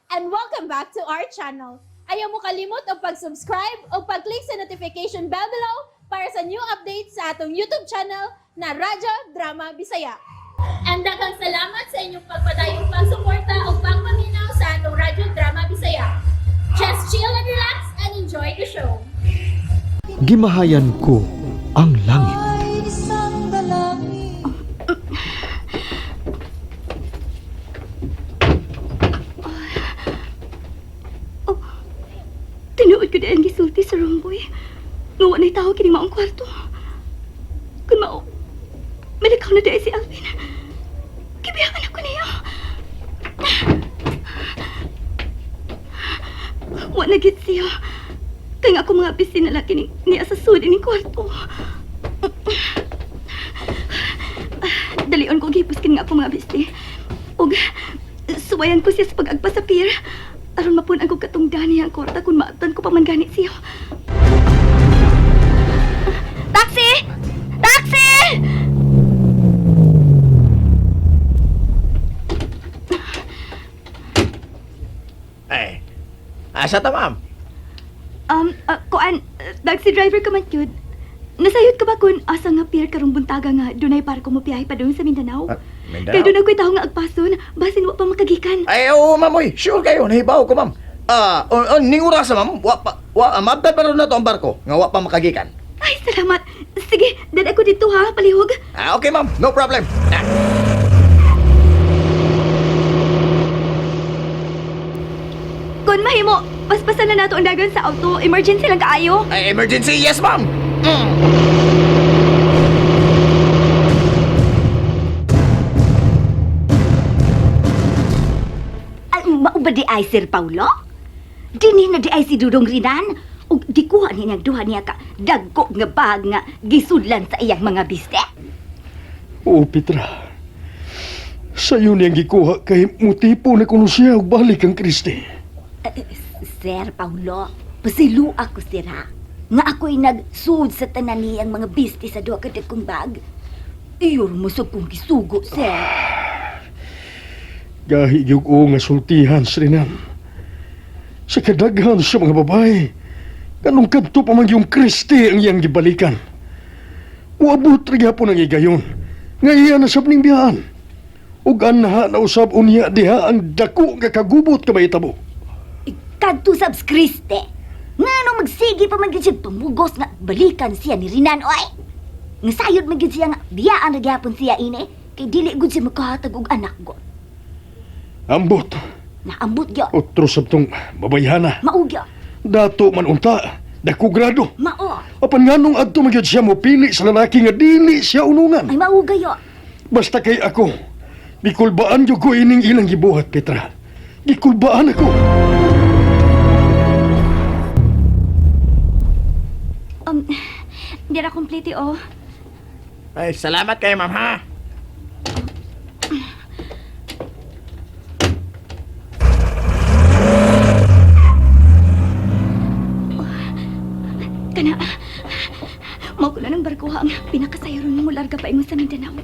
And welcome back to our channel. Ayaw mo kalimot og pag-subscribe o pag-click sa notification bell below para sa new updates sa atong YouTube channel na Radyo Drama Bisaya. And daghang salamat sa inyong pagpadayong pagsuporta o pagpaminaw sa atong Radyo Drama Bisaya. Just chill and relax and enjoy the show. Gimahayan ko ang langit. Tinuod ko di ang gisulti sa romboy. Nga wa na'y tao kining maong kwarto. Kun mao, malikaw na di ay si Alvin. Gibiyakan ako niya. Wa na gid siya. Kay nga ako mga bisin na lang kining niya sa sud ining kwarto. Dalion ko gipos kini nga ako mga bisti. Ug suwayan ko siya sa pag-agpa sa pier. Aron mapun-an ko katong niya ang kwarta kung maatan ko pa man gani siya. Taxi! Taxi! Ay, asa ta, ma'am? Kuan, taxi driver ka man yun. Nasayod ka ba kun asa nga pier karong buntaga nga dunay para ko mobiyahe pa doon sa Mindanao? Ah, Mindanao? Kay dunay ko'y tawo nga agpason, basin wa pa makagikan. Ay, oo, ma'am, oy. Sure kayo, nahibaw ko, ma'am. Ah, ning orasa, ma'am, wa pa, wa, mabtad pa ron na to ang barko, nga wa pa makagikan. Ay, salamat. Sige, dad ako dito ha, palihog. Ah, okay, ma'am, no problem. Ah. Kun mahimo, paspasan na nato ang dagan sa auto. Emergency lang kaayo. Ay, emergency, yes, ma'am. Ay, mao ba di ay Sir Paulo? Dinhi na di ay si Dudong Rinan? Ug di kuha ni niyang duha niya ka dagko nga bag nga gisudlan sa iyang mga biste. Oo, Petra. Sayo niyang gikuha kay mutipo na kuno siya ug balik ang Kristi. Eh, Sir Paulo, pasilo ako sir ha. Nga ako'y nagsuod sa tanan niyang mga biste sa duha ka dagkong bag. Iyor mo sa kong gisugo, sir. Gahi gyud ko nga sultihan si Renan. Sa kadaghan sa mga babae, kanong kadto pa man yung Kristi ang iyang gibalikan. Uabot ra gyapon ang higayon, nga iya na sab ning biyaan. Ug anha na usab unya diha ang dako nga kagubot ka mahitabo. Kadto sab si Kriste. Ngano magsige pa man gyud siya pamugos nga balikan siya ni Rinan oy. Nga sayod man gyud siya nga biyaan ra gyapon siya ini kay dili gud siya makahatag og anak go. Ambot, Naambot gyud. otro sab tong babayhana. Mao gyud. Dato man unta, dako grado. Mao. Apan nganong adto man gyud siya mopili sa lalaki nga dili siya unungan. Ay mao gayo. Basta kay ako, gikulbaan gyud ko ining ilang gibuhat, Petra. Gikulbaan ako. Di ra complete oh. Ay, salamat kayo, ma'am, ha? Kana, mao ko na ng barko ha, ang pinakasayaron mo larga pa ingon sa Mindanao.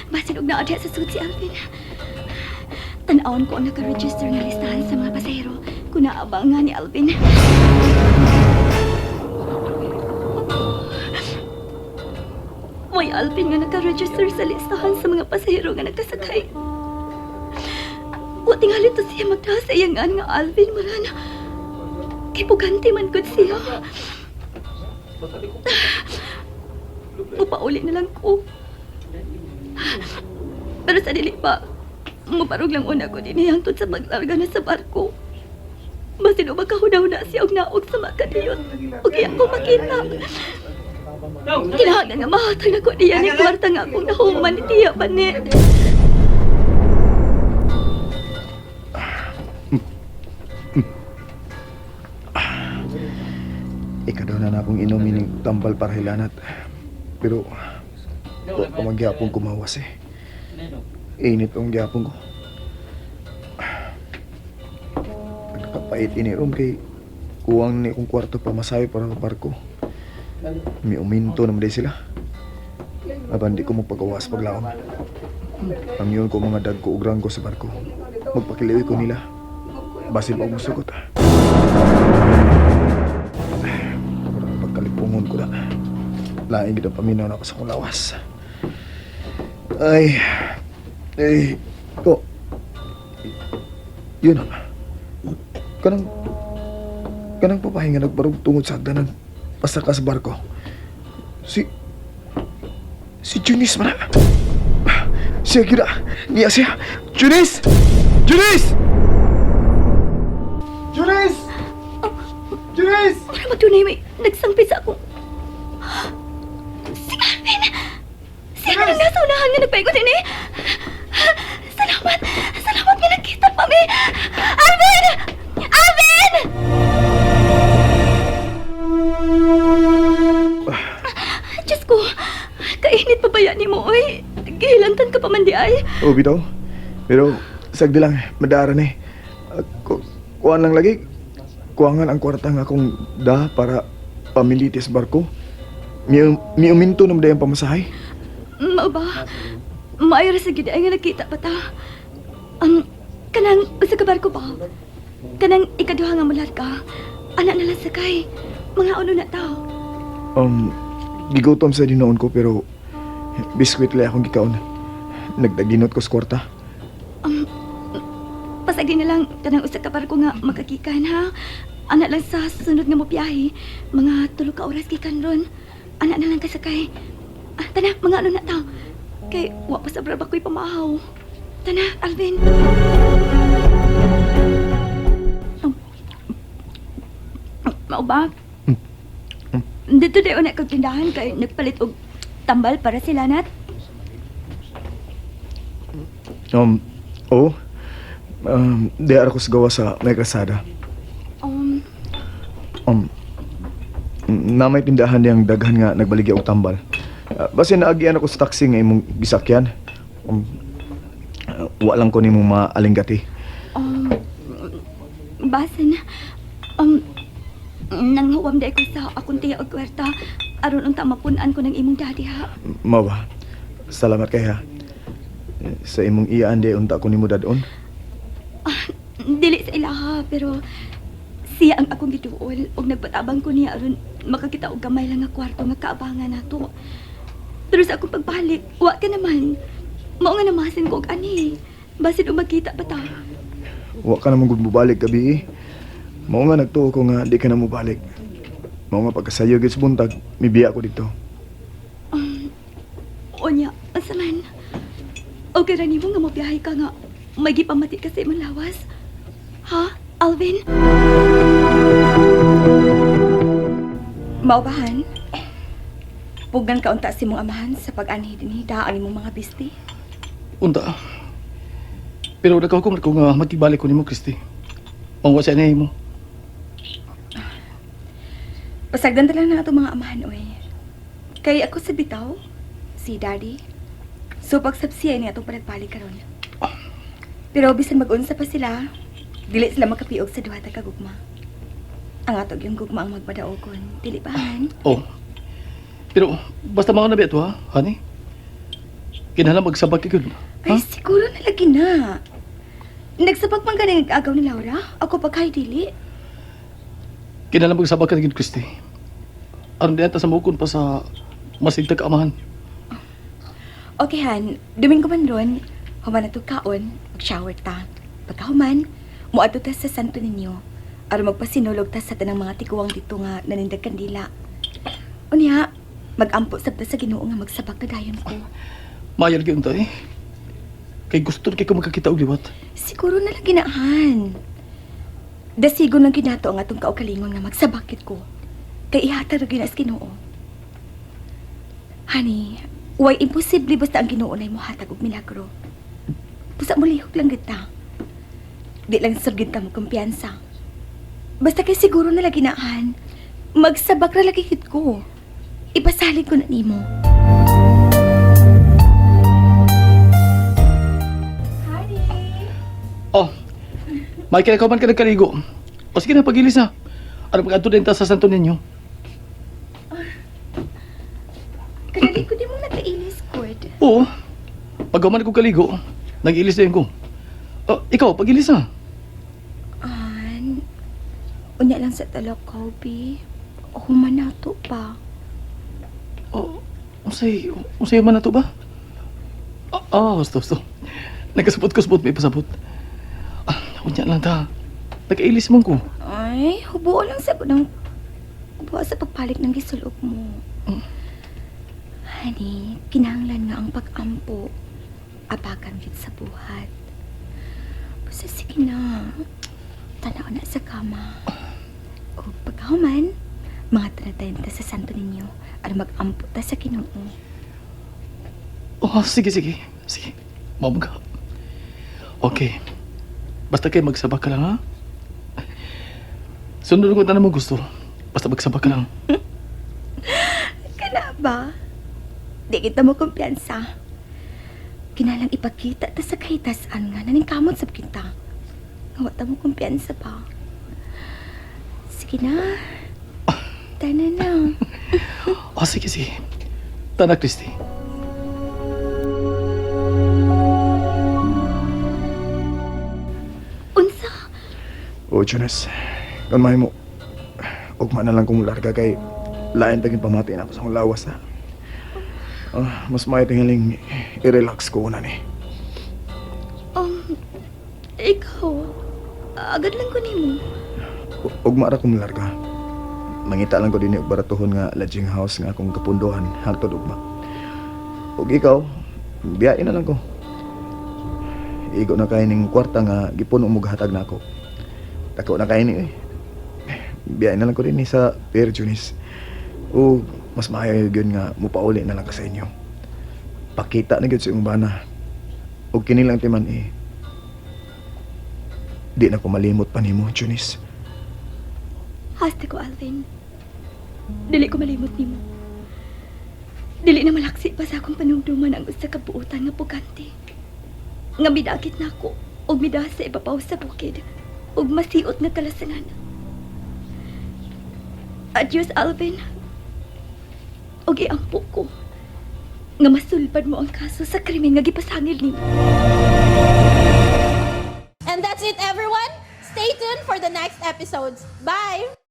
Basin og naa diha sa sud si Alvin. Tan-awon ko ang naka-register nga listahan sa mga pasahero kung naabang nga ni Alvin. May Alvin nga naka-register sa listahan sa mga pasahero nga nagkasakay. Wa tingali to siya magtaas sa iyang nga Alvin marana. Kay pugante man gud siya. Mupauli na lang ko. Pero sa dili pa, muparog lang una ko din hangtod sa maglarga na sa barko. Basin o magkahunaw na siya og naog sa makadiyot. Og iya ko makita. Kinahanglan nga mahatag na ko niya ni kwarta nga akong nahuman ni Tia Banet. Ikaw daw na na akong inumin ng tambal para hilanat. Pero, wa pa man gyapon kumawas eh. Init ang gyapon ko. Nagkapait ini rom kay kuwang ni akong kwarto pa masayo para sa barko. May uminto naman day sila. Apan di ko magpagawas paglaom. Ang yun ko mga dagko ug ranggo sa barko. Magpakiliwi ko nila. Basin pa musugot. Murag pagkalipungon ko na. Lain gid ang paminaw na ako sa akong lawas. Ay, ay, ko. Yun. Kanang, kanang babae nga nagbarog tungod sa hagdanan. Pasaka sa barko. Si, si Junice man na. Siya gyud ah. Niya siya. Junice! Junice! Junice! Junice! Mura magdunay may nagsangpit sa akong... Si Alvin! Siya ka nang nasa unahan nga nagpaigot ini. Salamat! Salamat nga nagkita pa mi! Alvin! Alvin! Diyos ko, kainit pa ba yan ni mo, oy? Gihilantan ka pa man di ay. Oh, bitaw. Pero sagdi lang, madara ni. Kuan lang lagi. Kuangan ang kwarta nga akong da para pamilitis barko. Mi uminto na ang pamasahay. Mao ba? Maayo ra sa gid ay nga nagkita pa ta. Kanang usa ka barko ba? Kanang ikaduha nga mulat ka. Ana na lang sakay. Mga uno na tao. Gigutom sa dinoon ko pero biskwit lang akong gikaon. Nagdaginot ko sa kwarta. Pasagdi na lang kanang usa ka barko nga makagikan ha. Ana lang sa sunod nga mobiyahe. Mga 3 ka oras gikan ron. Ana na lang kasakay. Ah, tana, mga ano na tao. Kay wa pa sa braba ko'y pamahaw. Tana, Alvin. Mao ba? Dito dayon na kag tindahan kay nagpalit og tambal para sila nat. Oo. Di ako sa gawa sa may kalsada. Na may tindahan diyang daghan nga nagbaligya og tambal. Basta naagian ako sa taxi nga imong gisakyan. Wa lang ko nimo maalinggati. Basin. Nanghuwam day ko sa akong tiya og kwarta aron unta mapun-an ko ng imong daddy ha. Mao ba? Salamat kay ha. Sa imong iyaan di unta ko nimo dadon. Dili sa ilaha pero siya ang akong giduol ug nagpatabang ko niya aron makakita og gamay lang nga kwarto nga kaabangan nato. Pero sa akong pagbalik, wa ka naman. Mao nga namasin ko og ani. Basin og magkita pa ta. Wa ka naman gud mobalik gabi eh. Mao nga nagtuo ko nga di ka na mobalik. Mao nga pagkasayo gyud sa buntag, mibiya ko dito. Onya, asa man? Okay ra nimo nga mobiyahe ka nga may gipamati ka sa imong lawas. Ha, Alvin? Maubahan, pugnan ka unta si mong amahan sa pag-anhi dinhi daan imong mga bisti. Unta. Pero nagkahukom ko nga magkibalik ko nimo, Kristi. Mangwa sa inay mo. Pasagdan lang na atong mga amahan oy. Kay ako sa bitaw, si daddy. So pagsabsiya ni atong panagbalik karon. Pero bisan mag-unsa pa sila, dili sila makapiog sa duha ta ka gugma. Ang atog yung gugma ang magpadaogon, dili ba han? Oh. Pero basta mga nabi ito ha, honey. Kinahanglan magsabag ka gyud. Ha? Ay, siguro na lagi na. Nagsabag man ganing agaw ni Laura. Ako pa kay dili. Kinahanglan magsabag ka gyud, Kristi. Aron di ta sa mukon pa sa masigtag amahan. Okay han, Domingo man ron, human na to kaon, mag-shower ta. Pagkahuman, muadto ta sa Santo Niño. Aron magpasinulog ta sa tanang mga tiguang dito nga nanindag kandila. Unya, magampo sab ta sa Ginoo nga magsabak na dayon ko. Maayo gyud unta eh. Kay gusto kay ko magkakita og liwat. Siguro na lang ginahan. Dasigo lang ginato ang atong kaugalingon nga magsabakit ko. Kay ihatag ra gyud na sa Ginoo. Honey, way imposible basta ang Ginoo na mohatag og milagro. Busa molihok lang gid ta. Di lang sab gid ta mo kumpiyansa. Basta kay siguro na lang ginahan, magsabak ra lagi gid ko. Ipasalig ko na nimo. Oh. Michael, ikaw man ka nagkaligo. O sige na, pagilis na. Ano pag-adto din ta sa Santo Niño? Kadali ko di mo nagkailis, Cord. Oo. Pag man ko kaligo, nag-ilis din ko. Oh, ikaw, pagilis na. Unya lang sa talakaw, bi. Human nato pa. Oh, unsay man na to ba? Ah, oh, stop, stop. Nagkasabot ko sabot, may pasabot. Ah, unya lang ta. Nagkailis man ko. Ay, hubuo lang sa ng hubuo sa pagpalit ng gisulob mo. Honey, kinahanglan nga ang pag-ampo. Abakan gid sa buhat. Basta sige na. Tanaw na sa kama. O pagkahuman, mga tratayin ta sa santo ninyo aron mag-ampo ta sa Ginoo. Oh, sige, sige. Sige. Mabuga. Okay. Basta kay magsabak ka lang, ha? Sunod ko tanan mo gusto. Basta magsabak ka lang. Kana ba? Di kita mo kumpiyansa. Kinalang ipakita ta sa kahitasan nga naningkamot sab kita. Nga wa ta mo kumpiyansa pa. Sige na. Tana na. Oh, sige, sige. Tana, Christy. Unsa? O, Jonas, kung may mo, ugma na lang kung larga kay lain taging pamati na ako sa akong lawas na. Ah, mas may tingaling i-relax ko na ni. Ikaw, agad lang ko nimo. Ugma ra kong larga. Mangita lang ko din og baratuhon nga lodging house nga akong kapunduhan hangtod ugma. Ug ikaw, biyain na lang ko. Igo na kay ning kwarta nga gipuno mo gahatag nako. Dako na kay ni eh. Biyain na lang ko din ni sa Pier Junis. O mas maayo gyud nga mupauli na lang ka sa inyo. Pakita na gyud sa imong bana. Og kini lang timan eh. Di na ko malimot pa nimo, Junis. Hasta ko, Alvin. Dili ko malimot nimo. Dili na malaksi pa sa akong panumduman ang usa ka buotan nga pugante. Nga midagit nako og midahas sa ibabaw sa bukid ug masiot nga kalasangan. Adios, Alvin. Og iampo ko nga masulbad mo ang kaso sa krimen nga gipasangil nimo. And that's it, everyone. Stay tuned for the next episodes. Bye!